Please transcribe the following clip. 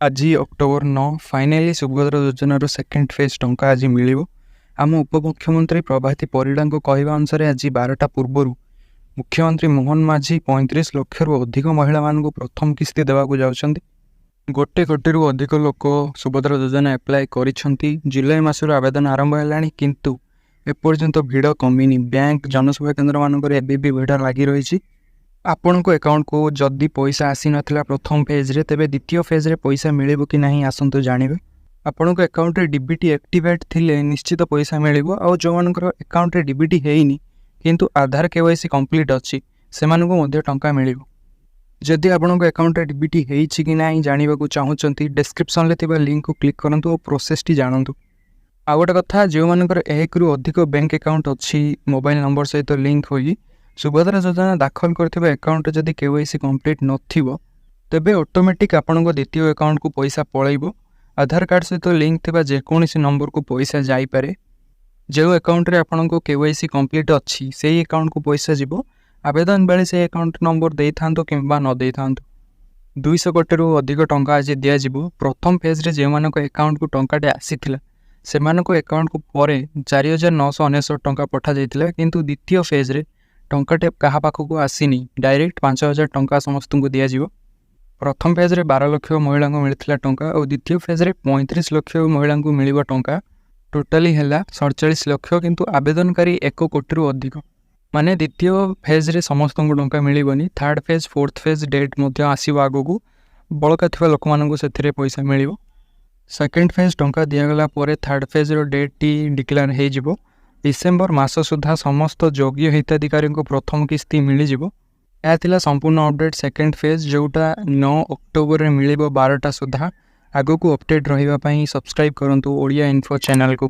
ଆଜି October 9, finally Subhadra ଯୋଜନାର second phase ଟଙ୍କା ଆଜି ମିଳିବ। ଆମ ଉପମୁଖ୍ୟମନ୍ତ୍ରୀ ପ୍ରଭାତୀ ପରିଡ଼ାଙ୍କ କହିବା ଅନୁସାରେ, ଆଜି 12ଟା ପୂର୍ବରୁ ମୁଖ୍ୟମନ୍ତ୍ରୀ ମୋହନ ମାଝୀ 35 ଲକ୍ଷରୁ ଅଧିକ ମହିଳାମାନଙ୍କୁ ପ୍ରଥମ କିସ୍ତି ଦେବାକୁ ଯାଉଛନ୍ତି। 1 କୋଟିରୁ ଅଧିକ ଲୋକ ସୁଭଦ୍ରା ଯୋଜନା ଆପ୍ଲାଏ କରିଛନ୍ତି। ଜୁଲାଇ ମାସରୁ ଆବେଦନ ଆରମ୍ଭ ହେଲାଣି, କିନ୍ତୁ ଏପର୍ଯ୍ୟନ୍ତ ଭିଡ଼ କମିନି। ବ୍ୟାଙ୍କ, ଜନସେବା କେନ୍ଦ୍ରମାନଙ୍କରେ ଏବେ ବି ଭିଡ଼ ଲାଗି ରହିଛି। ଆପଣଙ୍କ ଆକାଉଣ୍ଟକୁ ଯଦି ପଇସା ଆସିନଥିଲା ପ୍ରଥମ ଫେଜ୍ରେ, ତେବେ ଦ୍ୱିତୀୟ ଫେଜ୍ରେ ପଇସା ମିଳିବ କି ନାହିଁ, ଆସନ୍ତୁ ଜାଣିବେ। ଆପଣଙ୍କ ଆକାଉଣ୍ଟରେ ଡିବିଟି ଆକ୍ଟିଭେଟ୍ ଥିଲେ ନିଶ୍ଚିତ ପଇସା ମିଳିବ। ଆଉ ଯେଉଁମାନଙ୍କର ଆକାଉଣ୍ଟରେ ଡିବିଟି ହେଇନି କିନ୍ତୁ ଆଧାର କେୱାଇସି କମ୍ପ୍ଲିଟ୍ ଅଛି, ସେମାନଙ୍କୁ ମଧ୍ୟ ଟଙ୍କା ମିଳିବ। ଯଦି ଆପଣଙ୍କ ଆକାଉଣ୍ଟରେ ଡିବିଟି ହେଇଛି କି ନାହିଁ ଜାଣିବାକୁ ଚାହୁଁଛନ୍ତି, ଡେସ୍କ୍ରିପ୍ସନ୍ରେ ଥିବା ଲିଙ୍କକୁ କ୍ଲିକ୍ କରନ୍ତୁ ଓ ପ୍ରୋସେସ୍ଟି ଜାଣନ୍ତୁ। ଆଉ ଗୋଟେ କଥା, ଯେଉଁମାନଙ୍କର ଏକରୁ ଅଧିକ ବ୍ୟାଙ୍କ ଆକାଉଣ୍ଟ ଅଛି ମୋବାଇଲ ନମ୍ବର ସହିତ ଲିଙ୍କ ହୋଇ, ସୁଭଦ୍ରା ଯୋଜନା ଦାଖଲ କରିଥିବା ଆକାଉଣ୍ଟରେ ଯଦି କେୱାଇସି କମ୍ପ୍ଲିଟ୍ ନଥିବ, ତେବେ ଅଟୋମେଟିକ୍ ଆପଣଙ୍କ ଦ୍ୱିତୀୟ ଆକାଉଣ୍ଟକୁ ପଇସା ପଳେଇବ। ଆଧାର କାର୍ଡ଼ ସହିତ ଲିଙ୍କ ଥିବା ଯେକୌଣସି ନମ୍ବରକୁ ପଇସା ଯାଇପାରେ। ଯେଉଁ ଆକାଉଣ୍ଟରେ ଆପଣଙ୍କ କେୱାଇସି କମ୍ପ୍ଲିଟ୍ ଅଛି, ସେଇ ଆକାଉଣ୍ଟକୁ ପଇସା ଯିବ। ଆବେଦନ ବେଳେ ସେ ଆକାଉଣ୍ଟ ନମ୍ବର ଦେଇଥାନ୍ତୁ କିମ୍ବା ନ ଦେଇଥାନ୍ତୁ। 200 କୋଟିରୁ ଅଧିକ ଟଙ୍କା ଆଜି ଦିଆଯିବ। ପ୍ରଥମ ଫେଜ୍ରେ ଯେଉଁମାନଙ୍କ ଆକାଉଣ୍ଟକୁ ଟଙ୍କାଟେ ଆସିଥିଲା, ସେମାନଙ୍କ ଆକାଉଣ୍ଟକୁ ପରେ 4999 ଟଙ୍କା ପଠାଯାଇଥିଲା। କିନ୍ତୁ ଦ୍ୱିତୀୟ ଫେଜ୍ରେ ଟଙ୍କାଟେ କାହା ପାଖକୁ ଆସିନି, ଡାଇରେକ୍ଟ 5000 ଟଙ୍କା ସମସ୍ତଙ୍କୁ ଦିଆଯିବ। ପ୍ରଥମ ଫେଜ୍ରେ 12 ଲକ୍ଷ ମହିଳାଙ୍କୁ ମିଳିଥିଲା ଟଙ୍କା ଆଉ ଦ୍ୱିତୀୟ ଫେଜ୍ରେ 35 ଲକ୍ଷ ମହିଳାଙ୍କୁ ମିଳିବ ଟଙ୍କା। ଟୋଟାଲି ହେଲା 47 ଲକ୍ଷ, କିନ୍ତୁ ଆବେଦନକାରୀ 1 କୋଟିରୁ ଅଧିକ। ମାନେ ଦ୍ୱିତୀୟ ଫେଜ୍ରେ ସମସ୍ତଙ୍କୁ ଟଙ୍କା ମିଳିବନି। Third phase, fourth phase date ମଧ୍ୟ ଆସିବ ଆଗକୁ। ବଳକା ଥିବା ଲୋକମାନଙ୍କୁ ସେଥିରେ ପଇସା ମିଳିବ। ସେକେଣ୍ଡ ଫେଜ୍ ଟଙ୍କା ଦିଆଗଲା ପରେ ଥାର୍ଡ଼ ଫେଜ୍ର ଡେଟ୍ଟି ଡିକ୍ଲେୟାର ହେଇଯିବ। ଡିସେମ୍ବର ମାସ ସୁଦ୍ଧା ସମସ୍ତ ଯୋଗ୍ୟ ହିତାଧିକାରୀଙ୍କୁ ପ୍ରଥମ କିସ୍ତି ମିଳିଯିବ। ଏହା ଥିଲା ସମ୍ପୂର୍ଣ୍ଣ ଅପଡ଼େଟ୍ ସେକେଣ୍ଡ ଫେଜ୍, ଯେଉଁଟା 9 ଅକ୍ଟୋବରରେ ମିଳିବ 12ଟା ସୁଦ୍ଧା। ଆଗକୁ ଅପଡ଼େଟ୍ ରହିବା ପାଇଁ ସବସ୍କ୍ରାଇବ୍ କରନ୍ତୁ ଓଡ଼ିଆ ଇନଫୋ ଚ୍ୟାନେଲକୁ।